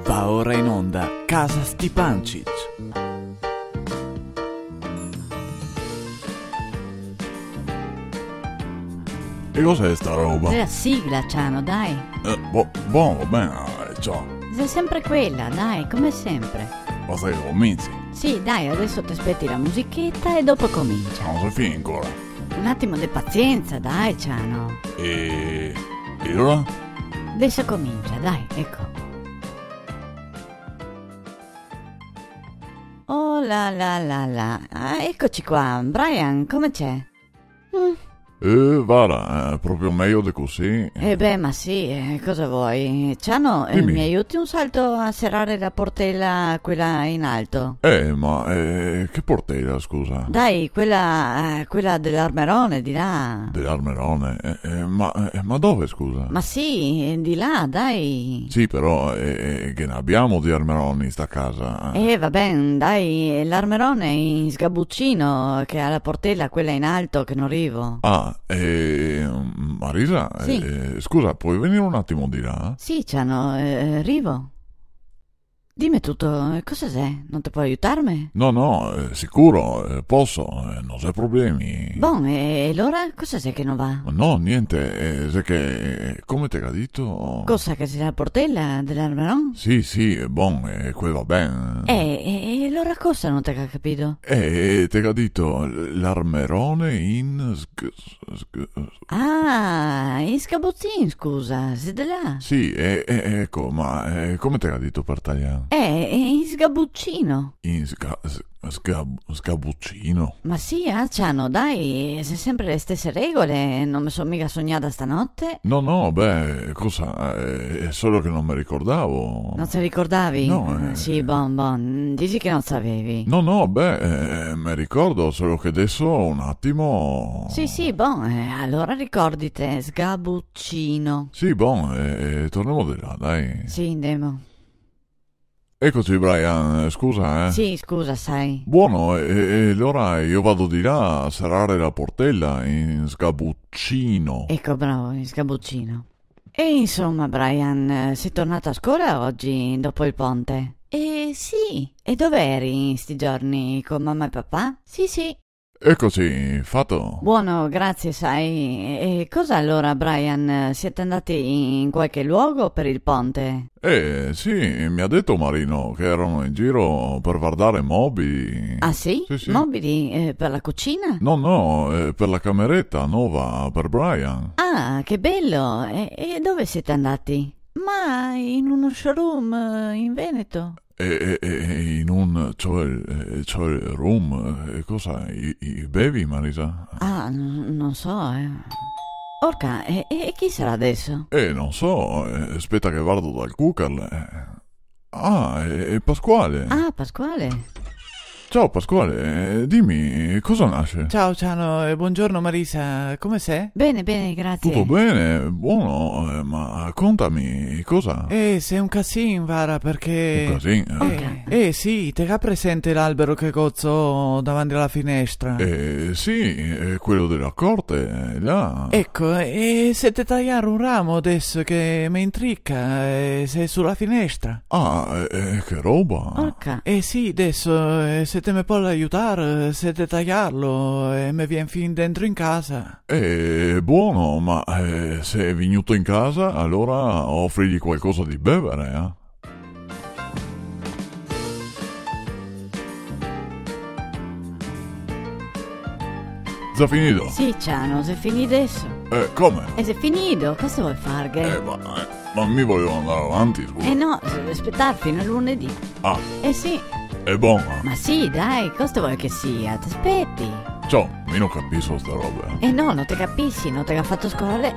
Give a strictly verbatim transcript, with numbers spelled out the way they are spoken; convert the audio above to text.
Va ora in onda Casa Stipancich. E cos'è sta roba? Xe la sigla, Ciano, dai. Eh, bo-, bon, va ben, eh, ciò. Xe sempre quela, dai, come sempre. Basta che cominci. Sì, dai, adeso te speti la musicheta e dopo comincia. No xe finì ancora. Un atimo de pazienza, dai, Ciano. E, e alora? Adeso comincia, dai, eco. Oh là là là là. Ah, ecoci qua. Brian, come xe? Mm. Eh, vara, eh, proprio mejo de cusì. Eh beh, ma sì, eh, cosa vuoi? Ciano, eh, dime. Mi aiuti un salto a serare la portela, quela in alto? Eh, ma, eh, che portela, scusa? Dai, quela, eh, quela de l'armerone, di là. De l'armerone? Eh, eh, ma, eh, ma dove, scusa? Ma sì, di là, dai. Sì, però, eh, eh, che ne abbiamo di armeroni in sta casa? Eh, va ben, dai, l'armerone in sgabucino, che ga la portela, quela in alto, che no rivo. Ah, eh, Marisa, sì. Eh, scusa, puoi venire un attimo di là? Sì, Ciano, eh, rivo. Dime tuto, eh, cosa xe? No te pol aiutarme? No, no, eh, sicuro, eh, poso, eh, no xe problemi. Bon, e, e alora cosa xe che no va? No, gnente, eh, xe che, eh, come te ga dito? Cosa, che xe la portela de l'armeron? Sì, sì, eh, bon, eh, quel va ben. Eh, e, e alora cosa no te ga capì? Eh, te ga dito l'armerone in sg-, sg-, Ah, in sgabuzin, scusa, xe de là. Sì, eh, eh, eco, ma, eh, come te ga dito par talian? Eh, eh, in sgabucino. In sga-, s-, sgab-, sgabucino? Ma sì, ah, Ciano, dai, xe sempre le stese regole, no me so miga sognada stanote. No, no, beh, cosa, eh, xe solo che no me ricordavo. No te ricordavi? No, eh. Sì, bon, bon, dixi che no savevi. No, no, beh, eh, me ricordo, solo che deso un atimo. Sì, sì, bon, eh, alora ricordite, sgabucino. Sì, bon, eh, eh, tornemo de là, dai. Sì, ndemo. Ecoci, Brian, eh, scusa, eh. Sì, scusa, sa. Bon, e, e, e alora mi vado de là a serare la portela in sgabucino. Eco, bravo, in sgabucino. E insoma, Brian, eh, te son tornà a scola ogi, dopo el ponte? Eh, sì. E dove eri in sti giorni? Co mama e papà? Sì, sì. Ecoci, fato. Bon, grasie, sa. E cosa alora, Brian, site ndati in qualche luogo par el ponte? Eh, sì, me ga dito Marino che erano in giro par vardare mobili. Ah, sì? Sì, sì. Mobili, eh, par la cucina? No, no, eh, par la camereta nova, par Brian. Ah, che bel! E, e dove site ndati? Ma in uno showroom, eh, in Veneto. E, e, e, e in un, cioè, eh, cioè, room, eh, cosa, i, i bevi, Marisa? Ah, no, no so, eh. Orca, e, e, e chi sarà deso? Eh, no so, eh, speta che vardo dal cucal, eh. Ah, xe, xe Pasquale. Ah, Pasquale. Ciao Pasquale, eh, dime, cosa nasi? Ciao Ciano e bongiorno Marisa, come xe? Ben, ben, grasie. Tuto ben, bon, eh, ma contame, cosa? Eh, xe un casin, vara, parché... Un casin, eh? Eh, eh, sì, te ga presente l'albero che go zo davanti a la finestra? Eh, sì, xe quel de la corte, eh, là. Eco, e se te taiar un ramo deso che me intrica, eh, xe su la finestra. Ah, eh, eh, che roba! Orca. Eh sì, deso, eh, se te me pol aiutar, eh, se te taiarlo, eh, me vien fin dentro in casa. Eh, bon, ma, eh, se xe vegnuo in casa, alora ofrighe qualcosa de bevar, eh? Xe finì? Sì, Ciano, xe finì deso. Eh, come? E xe finì, cosa te vol farghe? Eh, ma, eh, ma mi volevo andar avanti, scusa. Eh no, se devi spetar fin a lunedì. Ah. Eh sì. Xe bon, eh? Ma sì, dai, cosa te vol che sia? Te speti. Ciò, mi no capiso sta roba, eh. Eh no, no te capisi, no te ga fato scola.